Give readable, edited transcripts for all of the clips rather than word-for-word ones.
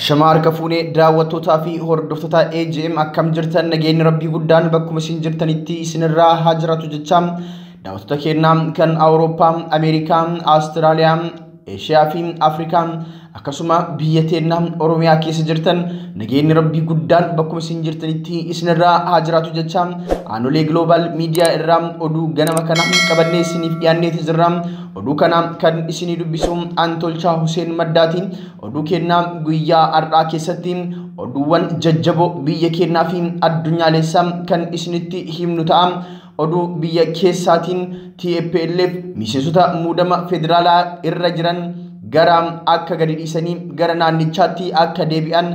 Ashamaa harka fuunee daawwattootaa fi hordoftoota AGM akkam jirtan nageenyi rabbii guddaan bakkuma isin jirtanitti isinirraa haa jiraatu jecha daawwattoota keenyaa kan Awurooppaa, Ameerikaa, Awustiraaliyaa, Eeshiyaa fi Afrikaa akkasuma biyya teennaa Oromiyaa keessa jirtan nageenyi rabbii guddaan bakkuma isin jirtanitti isinirraa haa jiraatu jecha aanolee Global Media irraa oduu ganama kana qabannee isiniif dhiyaanneeti jirra. Oduu kana kan isinii dubbisu Antolchaa Hussein Maddaatiin. Oduu kennaa guyyaa har'aa keessatti oduuwwan jajjaboo biyya keenyaa fi addunyaalessaa kan isinitti himnu ta'a. Oduu biyya keessaatiin TPLF miseensota muudama federaalaa irra jiran gara akka gadi dhiisanii gara naannichaatti akka deebi'an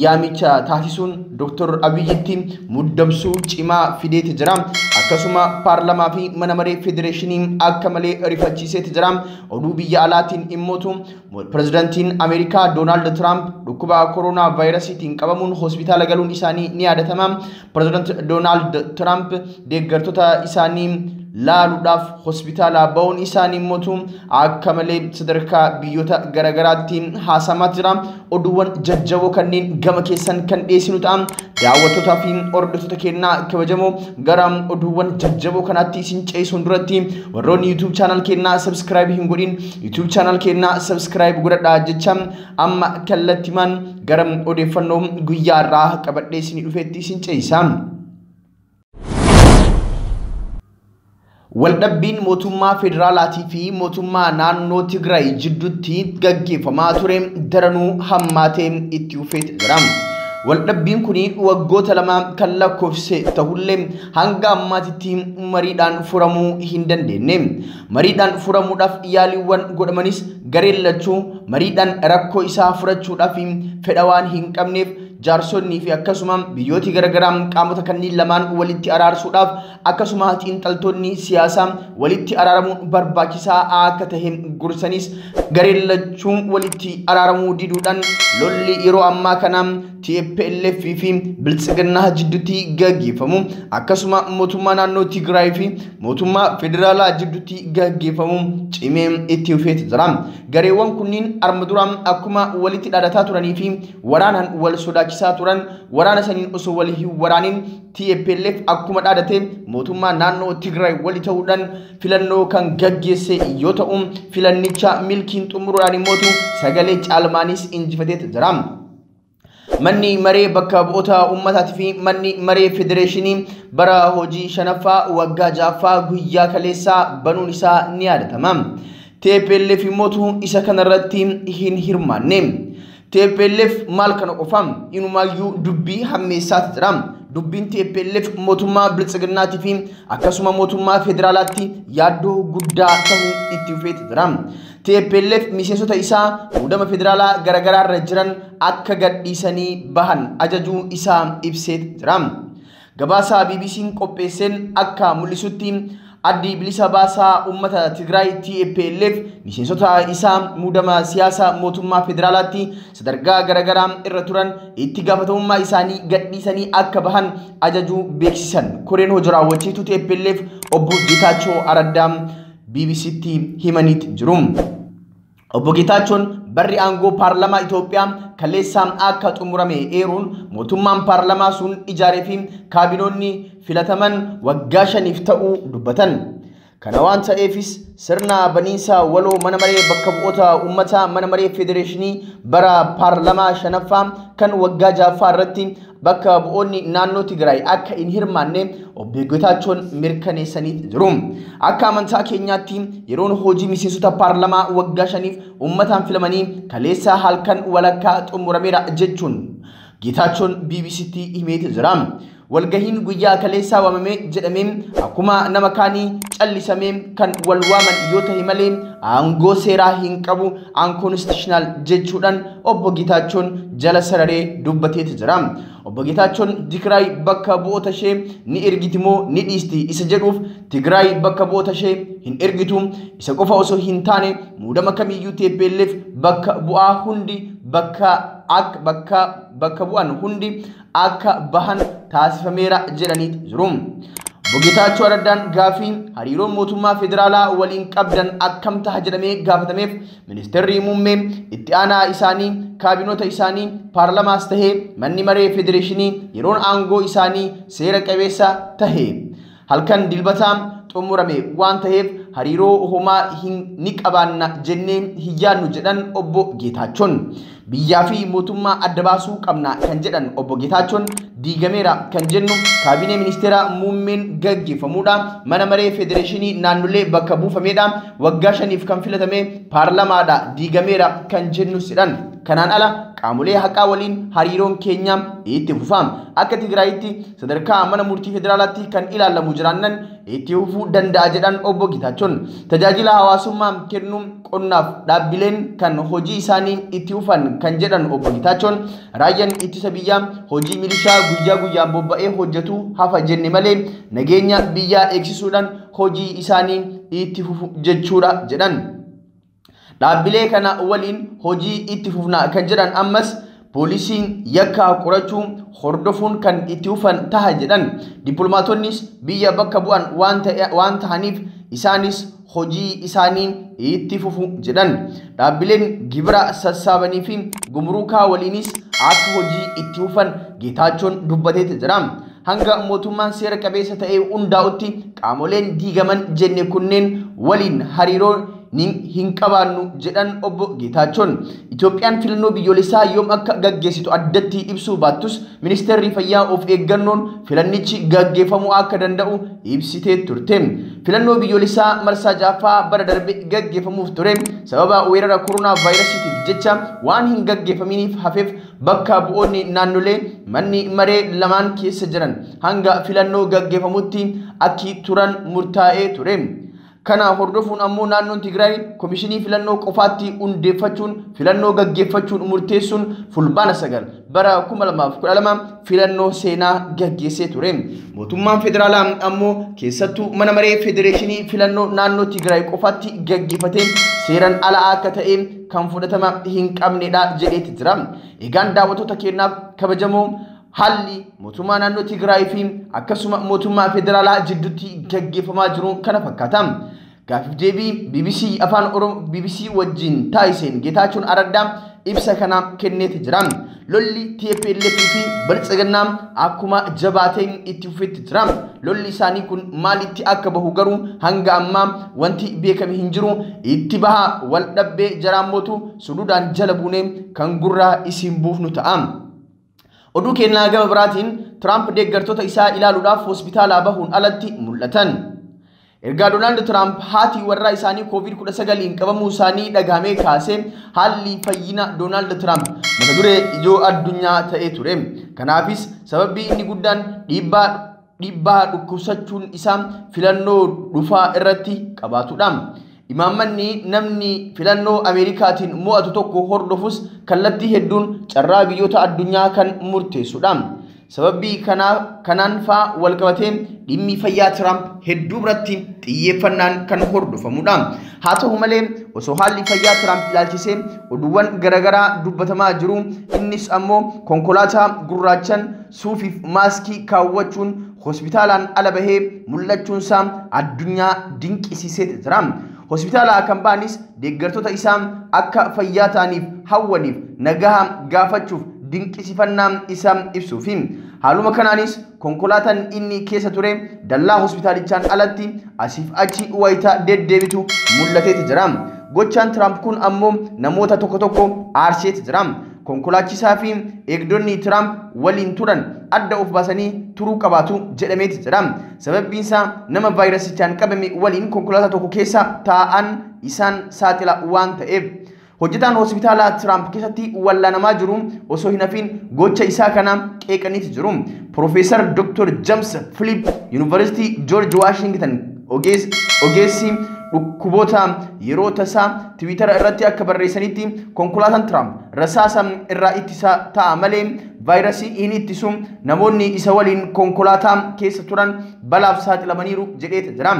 yaamicha taasisuun Dr. Abiyyitti muddamsuu cimaa fideeti jira. Akkasuma paarlamaa fi mana maree federeeshinii akka malee rifachiiseeti jira. Oduu biyya alaatiin immootu pirezidantiin Ameerikaa Doonaald Tiraamp dhukkuba koronaa vaayirasiitiin qabamuun hospitaala galuun isaanii ni yaadatama. Pireezidant Doonaald Tiraamp deeggartoota isaanii laaluudhaaf hospitaala ba'uun isaanii immootu akka malee sadarkaa biyyoota garaagaraatti haasamaa jira. Oduuwwan jajjaboo kanneen gama keessan kan dhiyeessinu ta'a. Daawwattootaa fi hordoftoota keenyaa kabajamoo gara oduuwwan jajjaboo kanaatti isin ceesisuun duratti warroonni YouTube channel keenyaa subscribe hin godhin YouTube channel keenyaa subscribe godhadhaa jecha amma kallattimaan gara odeeffannoo guyyaa irraa qabadhee isinii dhufeetti isin ceesisa. Waldhabbiin mootummaa federaalaatii fi mootummaa naannoo Tigraay jidduutti gaggeeffamaa ture daranuu hammaatee itti fufeeti jira. Waldhabbiin kun waggoota lama kan lakkoofse ta'ullee hanga ammaatitti mariidhaan furamuu hin dandeenye. Mariidhaan furamuudhaaf yaaliiwwan godhamanis gareen lachuu mariidhaan rakkoo isaa furachuudhaaf fedha waan hin qabneef jaarsonnii fi akkasuma biyyooti garaagaraa qaamota kanneen lamaan walitti araarsuudhaaf akkasuma xiinxaltoonni siyaasaa walitti araaramuun barbaachisaa akka ta'e gorsanis gareen lachuun walitti araaramuu diduudhaan lolli yeroo ammaa kana TPLF fi Biltsiginnaa jidduutti gaggeeffamu akkasuma mootummaa naannoo Tigraay fi mootummaa federaalaa jidduutti gaggeeffamu cimee itti fufeeti jira. Gareewwan kunniin arma duraan akkuma walitti dhaadataa turanii fi waraanaan wal sodaachisaa turan waraana saniin osoo wal hin waraanin TPLF akkuma dhaadate mootummaa naannoo Tigraay wali ta'uudhaan filannoo kan gaggeesse yoo ta'u filannicha milkiin xumuruudhaan immoo sagalee caalmaanis injifateeti jira. Manni maree bakka bu'oota uummataatii fi manni maree federeeshinii bara hojii shanaffaa waggaa ja'affaa guyyaa kaleessaa banuun isaa ni yaadatama. TPLF immootu isa kanarratti hin hirmaanne. TPLF maal kana qofa inumaayyuu dubbii hammeessaati jira. Dubbiin TPLF mootummaa Biltsiginnaatii fi akkasuma mootummaa federaalaatti yaaddoo guddaa ta'uu itti fufeeti jira. TPLF miseensota isaa muudama federaalaa garaagaraa irra jiran akka gadhiisanii bahan ajajuu isaa ibseeti jira. Gabaasa BBC'n qopheesseen akka mul'isutti addi bilisa baasaa uummata Tigraay TPLF miseensota isaa muudama siyaasaa mootummaa federaalaatti sadarkaa garaagaraa irra turan itti gaafatamummaa isaanii gadhiisanii akka bahan ajajuu beeksisan. Koreen hojii raawwachiitu TPLF obbo Geetaachoo Araddaa BBC'tti himaniiti jiru. Obbo Geetaachoon barri aangoo paarlamaa Itoophiyaa kaleessaan akka xumurame eeruun mootummaan paarlamaa sun ijaaree fi kaabinoonni filataman waggaa 5 ta'uu dubbatan. Kana waan ta'eefis sirna baniinsa waloo mana maree bakka bu'oota uummataa mana maree federeeshinii bara paarlamaa shanaffaa kan waggaa ja'affaa irratti bakka bu'oonni naannoo Tigraay akka hin hirmaanne obbo Geetaachoon mirkaneessanii jiru. Akka amantaa keenyaatti yeroon hojii miseensota paarlamaa waggaa 5 uummataan filamanii kaleessa halkan walakkaa xumurameera jechuun Geetaachoon BBC'tti himeeti jira. Walgahiin guyyaa kaleessaa waamame jedhamee akkuma nama kaanii callisamee kan wal waaman yoo ta'e malee aangoo seeraa hin qabu unconstitutional jechuudhaan obbo Geetaachoon jala sararee dubbateeti jira. Obbo Geetaachoon Tigraay bakka bu'oota ishee ni ergiti moo ni dhiisti isa jedhuuf Tigraay bakka bu'oota ishee hin ergitu isa qofa osoo hin taane muudama kamiyyuu TPLF bakka bu'aa hundi bakka bu'an hundi akka bahan taasifameera jedhaniiti jiru. Obbo Geetaachoo Raddaan gaafii hariiroon mootummaa federaalaa waliin qabdan akkam taha jedhamee gaafatameef ministeerri muummee itti aanaa isaanii kaabinoota isaanii paarlamaas tahee manni maree federeeshinii yeroon aangoo isaanii seera qabeessa tahe halkan dilbataa xumurame waan taheef hariiroo homaa ni qabaanna jennee hin yaadnu jedhan obbo Geetaachoon. Biyyaa fi mootummaa adda baasuu qabna kan jedhan obbo Geetaachoon diigameera kan jennu kaabinee ministeera muummeen gaggeeffamuudha. Mana maree federeeshinii naannolee bakka buufameedha. Waggaa 5 kan filatame paarlamaadha diigameera kan jennus jedhan. Kanaan ala qaamolee haqaa waliin hariiroon keenya itti fufa. Akka Tigraayitti sadarkaa mana murtii federaalaatti kan ilaalamu jiraannan itti fufuu danda'a jedhan obbo Geetaachoon. Tajaajila hawaasummaa kennuun qonnaaf dhaabbileen kan hojii isaanii itti fufan kan jedhan obbo Geetaachoon raayyaan ittisa biyyaa hojii milishaa guyyaa guyyaan bobba'ee hojjetu hafa jenne malee nageenya biyyaa eegsisuudhaan hojii isaanii itti fufu jechuudha jedhan. Dhaabbilee kana waliin hojii itti fufna kan jedhan ammas poolisiin yakka qorachuu hordofuun kan itti fufan taha jedhan. Dippiloomaatoonnis biyya bakka bu'an waan tahaniif isaanis hojii isaanii itti fufu jedhan. Dhaabbileen gibira sassaabanii fi gumruukaa waliinis akka hojii itti fufan Geetaachoon dubbateeti jira. Hanga mootummaan seera qabeessa ta'ee hundaa'utti qaamoleen diigaman jenne kunneen waliin hariiroo hin qabaannu jedhan obbo Geetaachoon. Itoophiyaan filannoo biyyoolessaa yoom akka gaggeessitu addatti ibsuu baattus ministeerri fayyaa of eeggannoon filannichi gaggeeffamuu akka danda'u ibsitee turte. Filannoo biyyoolessaa marsaa 6ffaa bara darbe gaggeeffamuuf ture sababa weerara koronaa vaayirasiitiif jecha waan hin gaggeeffaminiif hafeef bakka bu'oonni naannolee manni maree lamaan keessa jiran hanga filannoo gaggeeffamutti akki turan murtaa'ee ture. Kana hordofuun ammoo naannoon Tigraay komishinii filannoo qofaatti hundeeffachuun filannoo gaggeeffachuun murteessuun fulbaana 9 bara 2012 filannoo seenaa gaggeessee ture. Mootummaan federaalaa ammoo keessattuu mana maree federeeshinii filannoo naannoo Tigraay qofaatti gaggeeffatee seeraan ala akka ta'e kan fudhatama hin qabnedha jedheeti jira. Egaan daawwattoota keenyaaf kabajamoo haalli mootummaa naannoo Tigraay fi akkasuma mootummaa federaalaa jidduutti gaggeeffamaa jiru kana fakkaata. Gaaffiif deebii BBC Afaan Oromoo BBC wajjin taasiseen Geetaachoon Araddaa ibsa kana kenneeti jira. Lolli TPLF fi Biltsiginnaa akkuma jabaateen itti fufetti jira. Lolli isaanii kun maalitti akka bahu garuu hanga ammaa wanti beekame hin jiru. Itti baha wal dhabbee jaraammootu suduudhaan jala buunee kan gurraa isin buufnu ta'a. Oduu kennaa gama biraatiin Tiraamp deeggartoota isaa ilaaluudhaaf hospitaalaa bahuun alatti mul'atan. Ergaa Doonaald Tiraamp haati warraa isaanii COVID-19 qabamuu isaanii dhagahamee kaasee haalli fayyina Doonaald Tiraamp mata duree ijoo addunyaa ta'ee ture. Kanaafis sababii inni guddaan dhiibbaa dhukkubsachuun isaa filannoo dhufaa irratti qabaatudha. Imaammanni namni filannoo Ameerikaatiin mo'atu tokko hordofus kallattii hedduun carraa biyyoota addunyaa kan murteessudha. Sababii kanaan faa walqabatee dhimmi fayyaa Tiraamp hedduu biratti xiyyeeffannaan kan hordofamudha. Haa ta'u malee osoo haalli fayyaa Tiraamp ilaalchisee oduuwwan garaagaraa dubbatamaa jiru, innis ammoo konkolaataa gurraachan suufiif maaskii kaawwachuun hospitaalaan ala bahee mul'achuunsaa addunyaa dinqisiisee jira. Hospitaalaa kan ba'anis deeggartoota isaa akka fayyaa ta'aniif hawwaniif nagaha gaafachuuf dinqisiifannaa isaa ibsuufi. Haaluma kanaanis konkolaataan inni keessa ture dallaa hospitaalichaan alatti asiif achi wayitaa deddeebitu mul'ateeti jira. Gochaan Tiraamp kun ammoo namoota tokko tokko aarseeti jira. Konkolaachisaa fi eegdonni Tiraamp waliin turan adda of baasanii turuu qabaatu jedhameeti jira. Sababbiin isaa nama vaayirasichaan qabame waliin konkolaataa tokko keessa taa'an isaan saaxila waan ta'eef. Hojjetaan hospitaalaa Tiraamp keessatti wallaanamaa jiru osoo hin hafiin gocha isaa kana qeeqaniiti jiru. Profeesar Dr. James Philip Yuunivarsiitii George Washington ogeessi dhukkuboota yeroo tasaa Tiwiitara irratti akka barreessanitti konkolaataan Tiraamp rasaasa irraa ittisa ta'a malee vaayirasii hin ittisu, namoonni isa waliin konkolaataa keessa turan balaaf saaxilamaniiru jedheeti jira.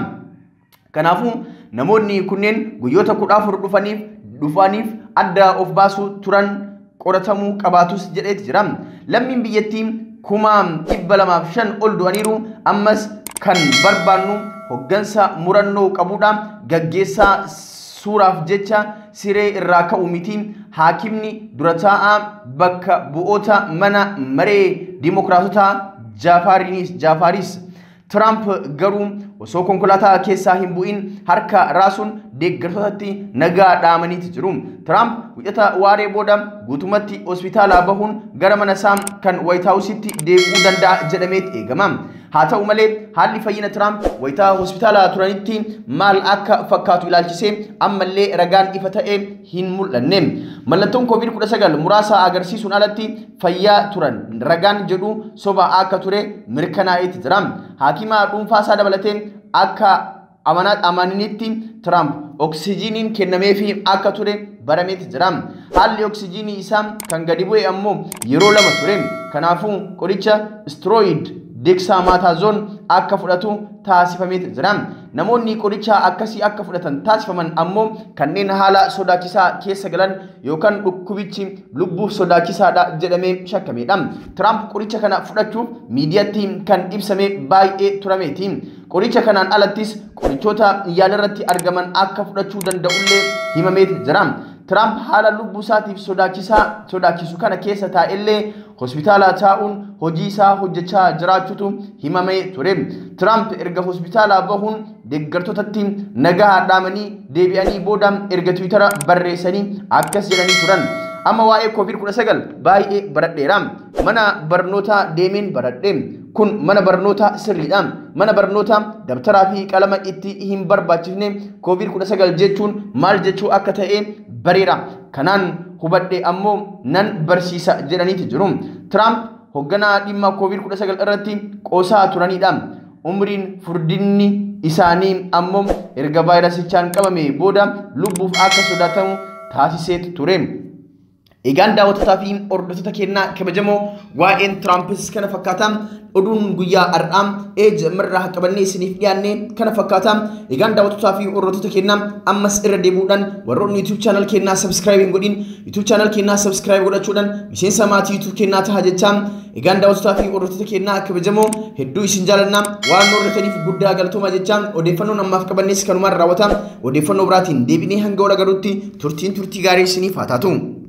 Kanaafuu namoonni kunneen guyyoota 14 dhufaniif adda of baasuu turan qoratamuu qabaatus jedheeti jira. Lammiin biyyattii 205,000 ol du'aniiru, ammas Kan barbaannu hoggansa murannoo qabuudha. Gaggeessaa suuraaf jecha siree irraa ka'u miti. Haakimni dura taa'aa bakka bu'oota mana maree Dimookiraatotaa Jaafaaris. Tiraamp garuu osoo konkolaataa keessaa hin bu'in harka raasuun deeggartootatti nagaa dhaamaniiti jiru. Tiraamp wiixata waaree booda guutumatti hospitaalaa bahuun gara mana isaa kan Waayit Haawusitti deebi'uu danda'a jedhameet eegama. Haa ta'u malee haalli fayyina Tiraamp wayitaa hospitaalaa turanitti maal akka fakkaatu ilaalchisee ammallee ragaan ifa ta'e hin mul'anne. Mallattoon COVID-19 muraasa agarsiisuun alatti fayyaa turan ragaan jedhu soba akka ture mirkanaa'eeti jira. Haakima dhuunfaasaa dabalatee akka amananitti Tiraamp oksijiiniin kennameefii akka ture barameeti jira. Haalli oksijiinii isaa kan gadi bu'e ammoo yeroo lama ture. Kanaafuu qoricha steroid dexamethasone akka fudhatu taasifameeti jira. Namoonni qoricha akkasii akka fudhatan taasifaman ammoo kanneen haala sodaachisaa keessa galan yookaan dhukkubichi lubbuuf sodaachisaadha jedhamee shakkamedha. Tiraamp qoricha kana fudhachuuf miidiyaatti kan ibsame baay'ee turameeti. Qoricha kanaan alattis qorichoota yaalarratti argaman akka fudhachuu danda'ullee himameeti jira. Tiraamp haala lubbuu isaatiif sodaachisu kana keessa taa'ellee hospitaala taa'uun hojii isaa hojjechaa jiraachuutu himamee ture. Tiraamp erga hospitaalaa bahuun deeggartootatti nagaa dhaamanii deebi'anii booda erga Tiwiitara barreessanii akkas jedhanii turan. Amma waa'ee COVID-19 baay'ee baradheera. Mana barnootaa deemeen baradhe. Kun mana barnootaa sirriidha. Mana barnootaa dabtaraa fi qalama itti hin barbaachifne COVID-19 jechuun maal jechuu akka ta'e bareera. Kanaan hubadhe ammoo nan barsiisa jedhaniiti jiru. Tiraamp hoogganaa dhimma COVID-19 irratti qoosaa turanidha. Umriin furdinni isaanii ammoo erga vaayirasichaan qabame booda lubbuuf akka sodaatamu taasiseet ture. Egaan daawwattoota fi hordoftoota keenyaa kabajamoo waa'een Tiraampis kana fakkaata. Oduun guyyaa har'aa eejamarraa qabannee isiniif dhiyaanne kana fakkaata. Egaan daawwattoota fi hordoftoota keenyaa ammas irra deebi'uudhaan warroonni YouTube channel keenyaa subscribe hin godhin YouTube channel keenyaa subscribe godhachuudhaan miseensa maatii YouTube keenyaa ta'a jechaa. Egaan daawwattoota fi hordoftoota keenyaa kabajamoo hedduu isin jaalannaa waan hordoftaniif guddaa galatooma jechaa. Odeeffannoon ammaaf qabannes kanumaan raawwata. Odeeffannoo biraatiin deebinee hanga wal agaruutti turtiin turtii gaarii isiniif haa taatu.